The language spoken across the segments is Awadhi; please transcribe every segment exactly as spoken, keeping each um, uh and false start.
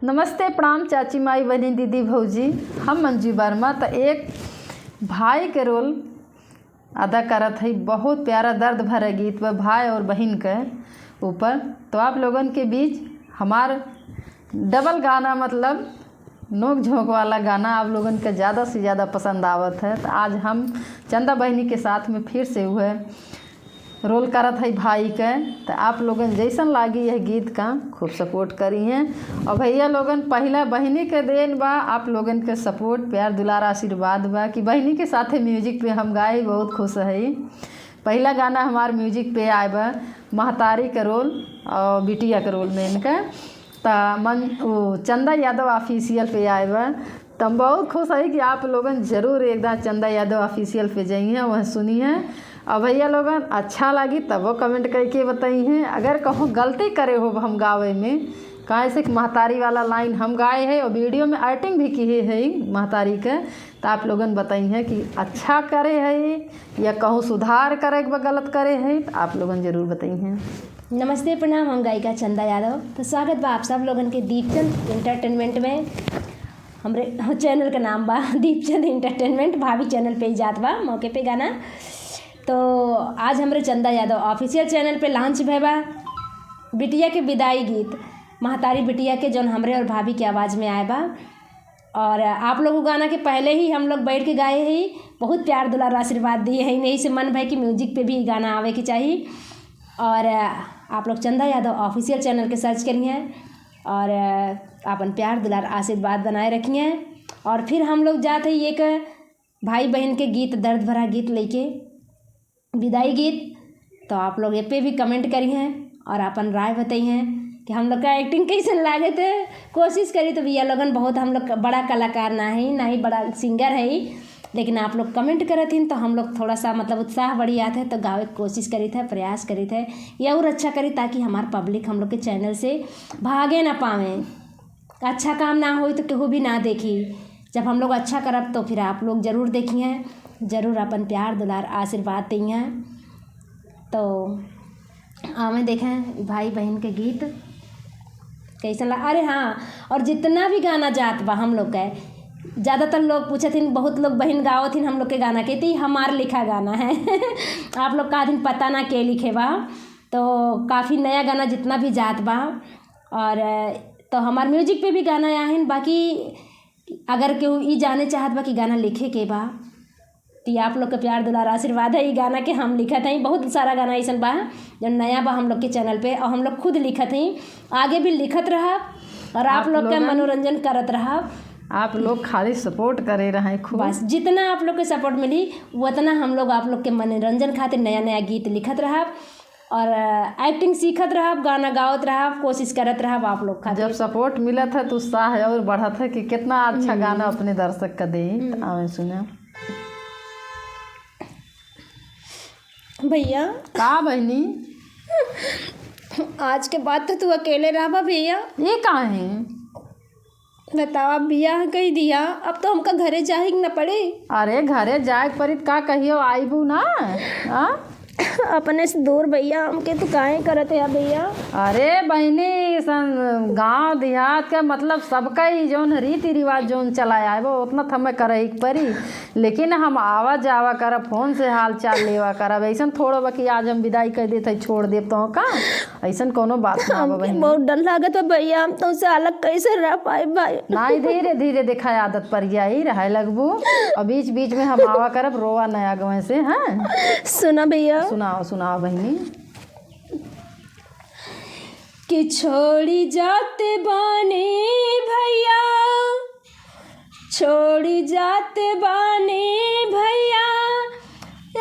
नमस्ते, प्रणाम चाची माई, बहिनी, दीदी, भौजी। हम मंजू वर्मा। त एक भाई के रोल अदा करत हई। बहुत प्यारा दर्द भरा गीत बा भाई और बहिन के ऊपर। तो आप लोगन के बीच हमार डबल गाना, मतलब नोक झोंक वाला गाना आप लोगन के ज़्यादा से ज़्यादा पसंद आवत है। तो आज हम चंदा बहिनी के साथ में फिर से हुए रोल करत हई भाई के। त आप लोगन जैसन लागी यह गीत का खूब सपोर्ट करिहें। और भैया लोगन, पहिला बहिनी के देन बा, आप लोगन के सपोर्ट, प्यार, दुलार, आशीर्वाद बा कि बहिनी के साथे म्यूजिक पे हम गाए, बहुत खुश हई। पहिला गाना हमार म्यूजिक पे आए बा महतारी के रोल और बिटिया के रोल में इनका। त मन, ओ, चंदा यादव ऑफिशियल पे आए बा। त हम बहुत खुश हई कि आप लोगन जरूर एक दाँव चंदा यादव ऑफिशियल पे जइहें, वह सुनिहें। और भैया लोगन, अच्छा लागी तबो कमेंट करके बताइहें। अगर कहूँ गलती करे हो हम गावे में, काहे से कि महतारी वाला लाइन हम गाए है और वीडियो में एक्टिंग भी किहे है महतारी के, त आप लोगन बताइहें कि अच्छा करे है या कहूँ सुधार करे के बा, गलत करे है, त आप लोगन जरूर बताइहें। नमस्ते, प्रणाम, हम गायिका चंदा यादव। तो स्वागत बा आप सब लोगन के दीपचंद एंटरटेनमेंट में। हमरे चैनल का नाम बा दीपचंद एंटरटेनमेंट, भाभी चैनल पे ही जात बा मौके पे गाना। तो आज हमरे चंदा यादव ऑफिशियल चैनल पे लॉन्च भय बा बिटिया के विदाई गीत, महतारी बिटिया के, जौन हमरे और भाभी के आवाज़ में आए बा। और आप लोग उ गाना के पहले ही हम लोग बैठ के गाए ही, बहुत प्यार दुलार आशीर्वाद दिए हैं, यही से मन भय कि म्यूजिक पे भी गाना आवे के चाही। और आप लोग चंदा यादव ऑफिशियल चैनल के सर्च करिहें और आपन प्यार दुलार आशीर्वाद बनाए रखिहें। और फिर हम लोग जात ही एक भाई बहिन के गीत, दर्द भरा गीत लेके, विदाई गीत। तो आप लोग ए पे भी कमेंट करिहें और आपन राय बताइहें कि हम लोग का एक्टिंग कैसन लागत है। कोशिश करी तो भैया लोगन, बहुत हम लोग बड़ा कलाकार ना है, ना ही बड़ा सिंगर है, लेकिन आप लोग कमेंट करत हिन तो हम लोग थोड़ा सा, मतलब, उत्साह बढ़ी जात है, तो गावे के कोशिश करीत है, प्रयास करीत है, ये और अच्छा करी ताकि हमार पब्लिक हम लोग के चैनल से भागे ना पावे। अच्छा काम ना होई तो केहू भी ना देखी। जब हम लोग अच्छा करब तो फिर आप लोग जरूर देखिहें, जरूर अपन प्यार दुलार आशीर्वाद दिहें। तो आवे देखें भाई बहिन के गीत कैसन ला-, अरे हाँ, और जितना भी गाना जात बा हम लोग के, ज़्यादातर लोग पूछत हिन, बहुत लोग बहिन गावत हिन हम लोग के गाना के, तो ई हमार लिखा गाना है। आप लोग कहत हिन पता ना के लिखे बा, तो काफ़ी नया गाना जितना भी जात बा, और तो हमार म्यूजिक पे भी गाना आहिन। बाकी अगर केहू ई जाने चाहत बा कि गाना लिखे के बा, तो आप लोग के प्यार दुलार आशीर्वाद है, ई गाना के हम लिखत हई। बहुत सारा गाना ऐसन बा जो नया बा हम लोग के चैनल पे, और हम लोग खुद लिखत हई, आगे भी लिखत रहब, और आप आप लोग के लोगन मनोरंजन करत रहब। आप लोग खाली सपोर्ट करे रहे खूब। बस जितना आप लोग के सपोर्ट मिली, उतना हम लोग आप लोग के मनोरंजन खातिर नया नया गीत लिखत रहब। और, अ, एक्टिंग सीखत रहब, गाना गावत रहब, कोशिश करत रहब आप लोग खातिर। जब सपोर्ट मिलत है तो उत्साह और बढ़त है कि कितना अच्छा हम्म। गाना अपने दर्शक का दे। हम्म। आवे सुने। भैया। का बहिनी? आज के बाद तो तू अकेले रहबा भैया। ये काहे? बतावा, बियाह कई दिया, अब तो हमका घरे जाए के न पड़े। अरे, घरे जाए के पड़ी त का कहियो आइबू ना? आ? अपने से दूर भैया, हमके तू काहे करत है भैया? अरे बहिनी, सन-, गाँव देहात के मतलब सबका ही जौन रीति रिवाज जौन चला आए वो उतना त हमें करे ही के पड़ी। लेकिन हम आवा जावा करब, फोन से हाल चाल लेवा करब। ऐसन थोड़ो बा कि आज हम विदाई कर देत हई, छोड़ देब तो का? ऐसन कोनो बात ना बा हमके बहिनी। बहुत डर लागत बा भैया, हम तुमसे अलग कैसे रह पाए भाई? नाई, धीरे धीरे देखा आदत पड़ जाई, रहे लगबू। और बीच बीच में हम आवा करब, रोवा नया गवे से, हैं? सुना भैया। सुनाओ, सुनाओ बहिनी। कि छोड़ी जाते बानी भैया, छोड़ी जाते बानी भैया,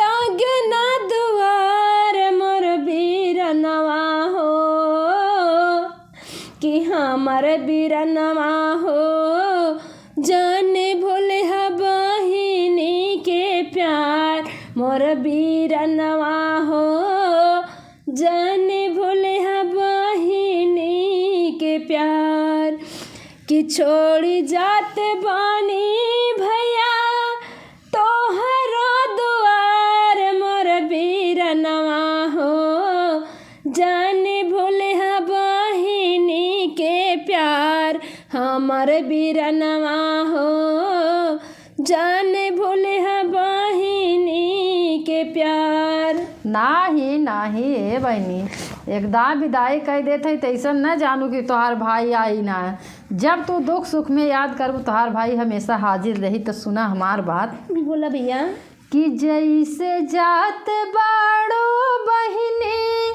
आंगना दुआर मोर बीरनवा हो, कि हमर बीरनवा हो, जाने भूले हा बहिनी के प्यार, मोर बीरनवा हो, जाने भूले हा बहिनी के प्यार। कि छोड़ी जात बानी भैया तोहरो दुआर मोर बीरनवा हो, जाने भूले हा बहिनी के प्यार। हमर बीरनवा हो, जाने भूलिहा बहिनी के प्यार। नाही, नाही, ए बहिनी, एकदम विदाई कइ देत है, तैसन न जानू कि तोहार भाई आई ना। जब तू दुख सुख में याद करबू, तोहार भाई हमेशा हाजिर रही। तो सुना हमार बात। बोला भैया। कि जैसे जात बाड़ू बहिनी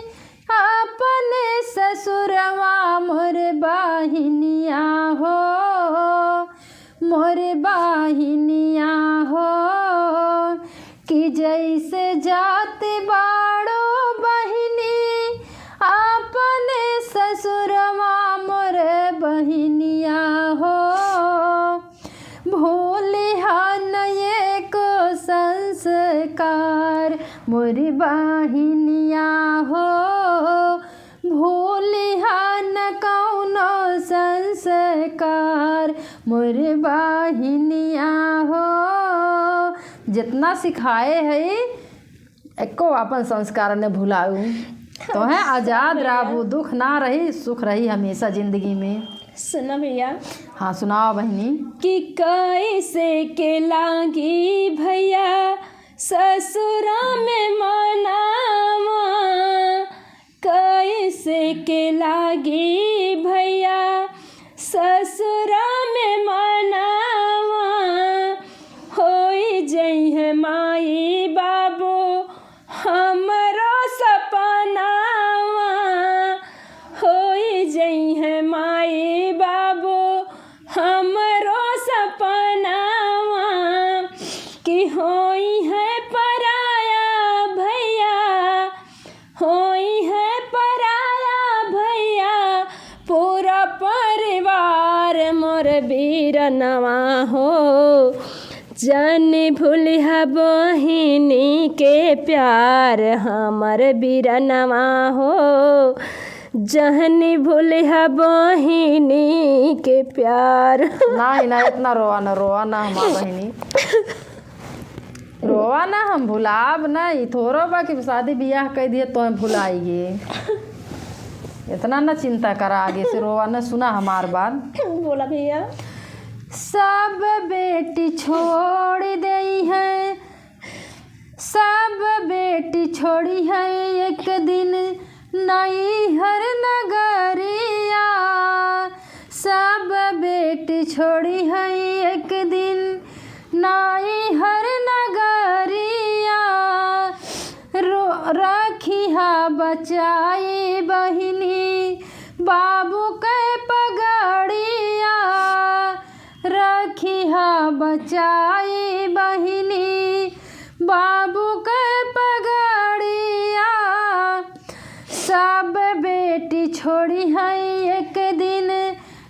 अपने ससुरवा मोर बहिनिया हो, मोर बहिनिया हो, कि जैसे जात बाड़ू बहिनी अपने ससुरवा मोर बहिनिया हो, भूलिहा न एको संस्कार मोर बहिनिया हो, भूलिहा न कौनो संस्कार मोर बहिनिया हो। जितना सिखाए है, एको आपन संस्कार न भुलाऊ। तोहे आजाद रहबू, दुख ना रही, सुख रही हमेशा जिंदगी में। सुना भैया। हाँ, सुनावा बहिनी। कि कैसे के लागी भैया ससुरा में मनावा, कैसे के लागी भैया ससुरा में मनावा, होई जइहे माई बाबू हमरो सपनावा, होई जइहे माई बाबू हमरो सपनावा, कि होई है पराया भैया, होई है पराया भैया पूरा परिवार मोर बीरनवा हो। जन भूलिहा बहिनी के प्यार हमर बीरनवा हो, जहनी भूलिहा बहिनी के प्यार। नाही, नाही, इतना रोवा ना, रोवा ना हमार बहिनी। रोवा ना, हम भुलाब ना। ई थोड़ो बा कि शादी बियाह कइ दिए तो हम भुलाइए। इतना ना चिंता करा, आगे से रोवा ना। सुना हमार बात। बोला भैया। सब बेटी छोड़ देई है, सब बेटी छोड़ी है एक दिन नैहर नगरिया। सब बेटी छोड़ी है एक दिन नैहर नगरिया। रो-, रखिहा बचाई बहिनी बाबू के पगड़िया। रखिहा बचाई बहिनी बाबू के पगड़िया। सब बेटी छोड़ी है एक दिन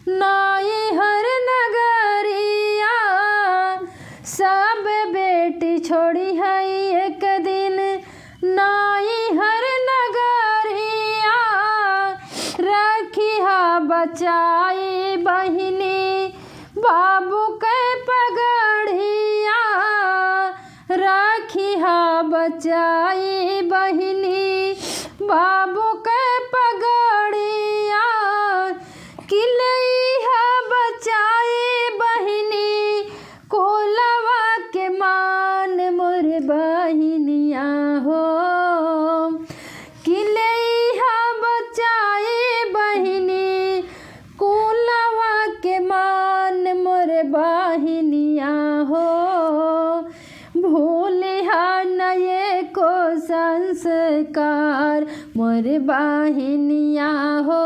नैहर नगरिया। सब बेटी छोड़ी है एक दिन नैहर नगरिया। रखिहा बचाई बहिनी बाबू के पगड़िया। रखिहा बचाई बहिनी बाबू के पगड़िया। कि लइहा बचाई बहिनी कुलवा के मान मोर बहिनिया हो। कि लइहा बचाई बहिनी कुलवा के मान मोर बहिनिया हो। भूलिहा न एको संस्कार मोर बहिनिया हो।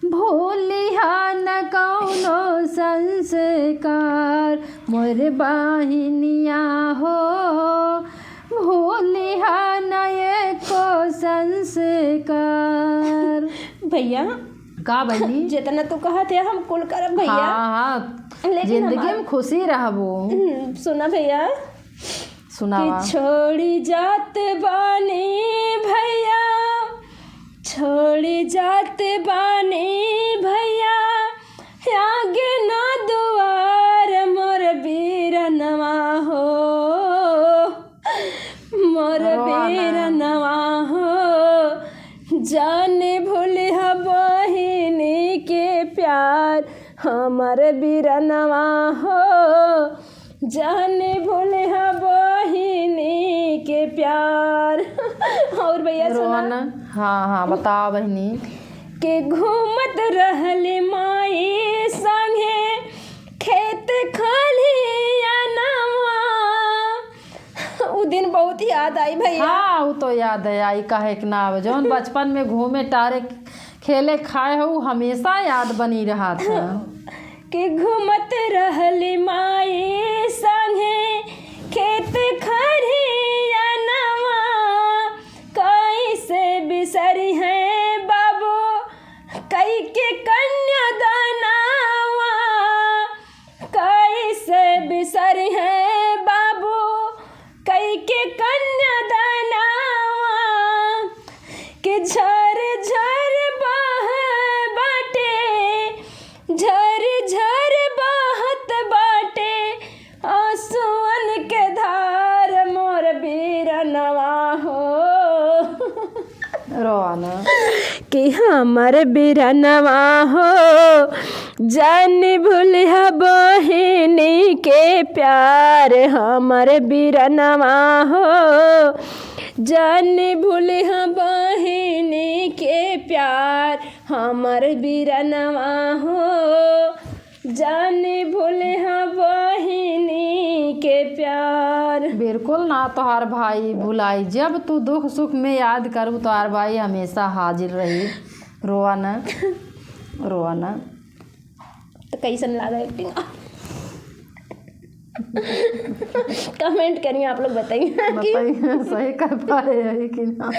भूलिहा न कौनो संस्कार मोर बहिनिया हो। भूलिहा न एको संस्कार। भैया। का बहिनी? जितना तू कहत है हम कुल करब भैया। हाँ, हाँ। लेकिन जिंदगी हमार में खुशी रहबो। हम्म, सुना भैया। सुनावा। कि छोड़ी जात बानी भैया, छोड़ी जात बानी भैया, आगे ना दुआर मोर बीरनवा हो, मोर रोवा ना। बीरनवा हो, जाने भूलिहा बहिनी के प्यार, हमर बिरनवा हो, जाने भूलिहा बहिनी के प्यार। और भैया सुना? रोना, हाँ, हाँ, बताओ बहिनी। के घूमत रहली माई संगे खेत खलियानवा। उ दिन बहुत याद आई भैया। हाँ, उ तो याद है, आई काहे के ना आवे। जौन बचपन में घूमे, टारे, खेले, खाए हो, उ हमेशा याद बनी रहत है। कि घूमत रहली माई संगे खेत खरियानवा, कैसे बिसरिहैं बाबू कई के कन्यादानवा, कैसे बिसरिहैं बाबू कई के कन्यादानवा। कि झर झर बहत बाटे, झर झर बहत बाटे आंसुअन के धार, मोर बिरनवा हो। रोना। कि हमर बिरनवा हो, जाने भूलिहा बहिनी के प्यार, हमर बिरनवा हो, जाने भूलिहा बहिनी के प्यार, हमर बिरनवा हो, जाने भूलिहा बहिनी के प्यार। बिल्कुल ना तोहार भाई भुलाई, जब तू दुख सुख में याद करू, तोहार भाई हमेशा हाजिर रही। रोआ ना, रोआ ना। तो कैसन लागा एक्टिंग? कमेंट करिए आप लोग, बताइए कि बताइए, सही कर पाए है कि ना।